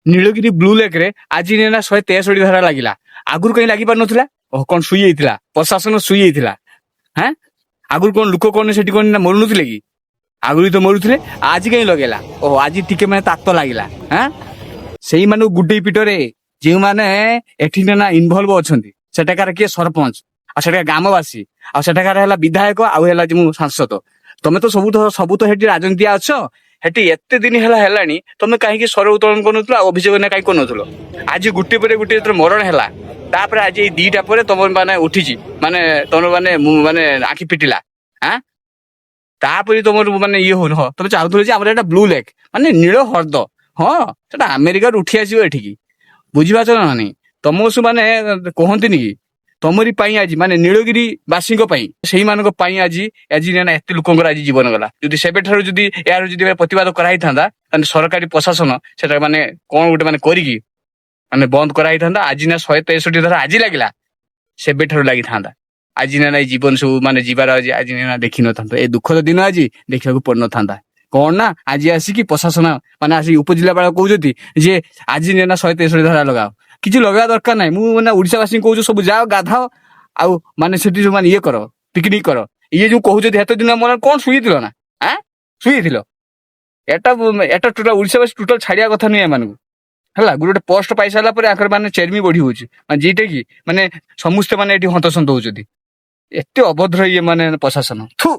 Nilgiri blue ଲେକ୍ରେ ଆଜି ନା 163 ଧାରା ଲାଗିଲା। ଆଗରୁ କାହିଁ ଲାଗି ପାରୁନଥିଲା? ଓ କଣ ଶୋଇ ଯାଇଥିଲା ପ୍ରଶାସନ? ଶୋଇ ଯାଇଥିଲା? ହାଁ, ଆଗରୁ କଣ ଲୋକ କଣ ସେଠି କଣ ନା ମରୁନଥିଲେ କି? ଆଗରୁ ତ ମରୁଥିଲେ, ଆଜି କାହିଁ ଲଗେଇଲା? ଓ ଆଜି ଟିକେ ମାନେ ତାତ ଲାଗିଲା। ହାଁ, ସେଇମାନଙ୍କୁ ଗୁଡେଇ ପିଟରେ ଯେଉଁମାନେ ଏଠି ନା ଇନଭଲଭ ଅଛନ୍ତି, ସେଠାକାର କିଏ ସରପଞ୍ଚ, ଆଉ ସେଠାକାର ଗ୍ରାମବାସୀ, ଆଉ ସେଠାକାର ହେଲା ବିଧାୟକ, ଆଉ ହେଲା ଯେଉଁ ସାଂସଦ। ତମେ ତ ସବୁ ତ ସେଠି ରାଜନୀତିଆ ଅଛ। ସେଠି ଏତେ ଦିନ ହେଲା ହେଲାଣି, ତମେ କାହିଁକି ସ୍ୱର ଉତ୍ତୋଳନ କରୁନଥିଲ ଆଉ ଅଭିଯୋଗ ନା କାହିଁକି କରୁନଥିଲ? ଆଜି ଗୋଟେ ପରେ ଗୋଟେ ଯେତେବେଳେ ମରଣ ହେଲା, ତାପରେ ଆଜି ଏଇ 2ଟା ପରେ ତମର ମାନେ ଉଠିଛି, ମାନେ ତମର ମାନେ ମୁଁ ମାନେ ଆଖି ପିଟିଲା। ଆଁ, ତାପରେ ତମର ମାନେ ଇଏ ହଉନି। ହଁ, ତମେ ଚାହୁଁଥିଲ ଯେ ଆମର ଏଇଟା ବ୍ଲୁ ଲେକ୍ ମାନେ ନୀଳ ହ୍ରଦ। ହଁ, ସେଟା ଆମେରିକାରୁ ଉଠି ଆସିବ ଏଠିକି, ବୁଝିପାରୁଛ ନା ନାଇଁ? ତମକୁ ସବୁ ମାନେ କୁହନ୍ତିନି କି, ତମରି ପାଇଁ ଆଜି ମାନେ ନୀଳଗିରି ବାସୀଙ୍କ ପାଇଁ, ସେଇମାନଙ୍କ ପାଇଁ ଆଜି ଆଜି ନା ଏତେ ଲୋକଙ୍କର ଆଜି ଜୀବନ ଗଲା। ଯଦି ସେବେଠାରୁ ଯଦି ଏହାର ଯଦି ପ୍ରତିବାଦ କରାହେଇଥାନ୍ତା, ତାହେଲେ ସରକାରୀ ପ୍ରଶାସନ ସେଟା ମାନେ କଣ ଗୋଟେ ମାନେ କରିକି ମାନେ ବନ୍ଦ କରାହେଇଥାନ୍ତା। ଆଜି ନା 163 ଧାରା ଆଜି ଲାଗିଲା, ସେବେଠାରୁ ଲାଗିଥାନ୍ତା। ଆଜି ନା ନାଇଁ ଜୀବନ ସବୁ ମାନେ ଯିବାର ଆଜି ଆଜି ନା ଦେଖିନଥାନ୍ତା। ଏ ଦୁଃଖଦ ଦିନ ଆଜି ଦେଖିବାକୁ ପଡିନଥାନ୍ତା। କଣ ନା ଆଜି ଆସିକି ପ୍ରଶାସନ ମାନେ ଆସିକି ଉପଜିଲ୍ଲାପାଳ କହୁଛନ୍ତି ଯେ ଆଜି ନା 163 ଧାରା ଲଗାଅ। କିଛି ଲଗାଇବା ଦରକାର ନାହିଁ। ମୁଁ ମାନେ ଓଡିଶାବାସୀଙ୍କୁ କହୁଛି, ସବୁ ଯାଅ ଗାଧାଅ ଆଉ ମାନେ ସେଠି ଯୋଉ ମାନେ ଇଏ କର, ପିକନିକ କର। ଇଏ ଯୋଉ କହୁଛନ୍ତି, ଏତେ ଦିନ ମୋର କଣ ଶୋଇଥିଲ ନା? ଆଁ, ଶୋଇଥିଲ? ଏଟା ଏଟା ଟୋଟାଲ ଓଡିଶାବାସୀ ଟୋଟାଲ ଛାଡିବା କଥା ନୁହେଁ ଏମାନଙ୍କୁ। ହେଲା, ଗୋଟେ ଗୋଟେ ପୋଷ୍ଟ ପାଇସାରିଲା ପରେ ଆଙ୍କର ମାନେ ଚେରମି ବଢି ହଉଛି, ମାନେ যিଟା କି ମାନେ ସମସ୍ତେ ମାନେ ଏଠି ହନ୍ତସନ୍ତ ହଉଛନ୍ତି। ଏତେ ଅଭଦ୍ର ଇଏ ମାନେ ପ୍ରଶାସନ, ଥୁ।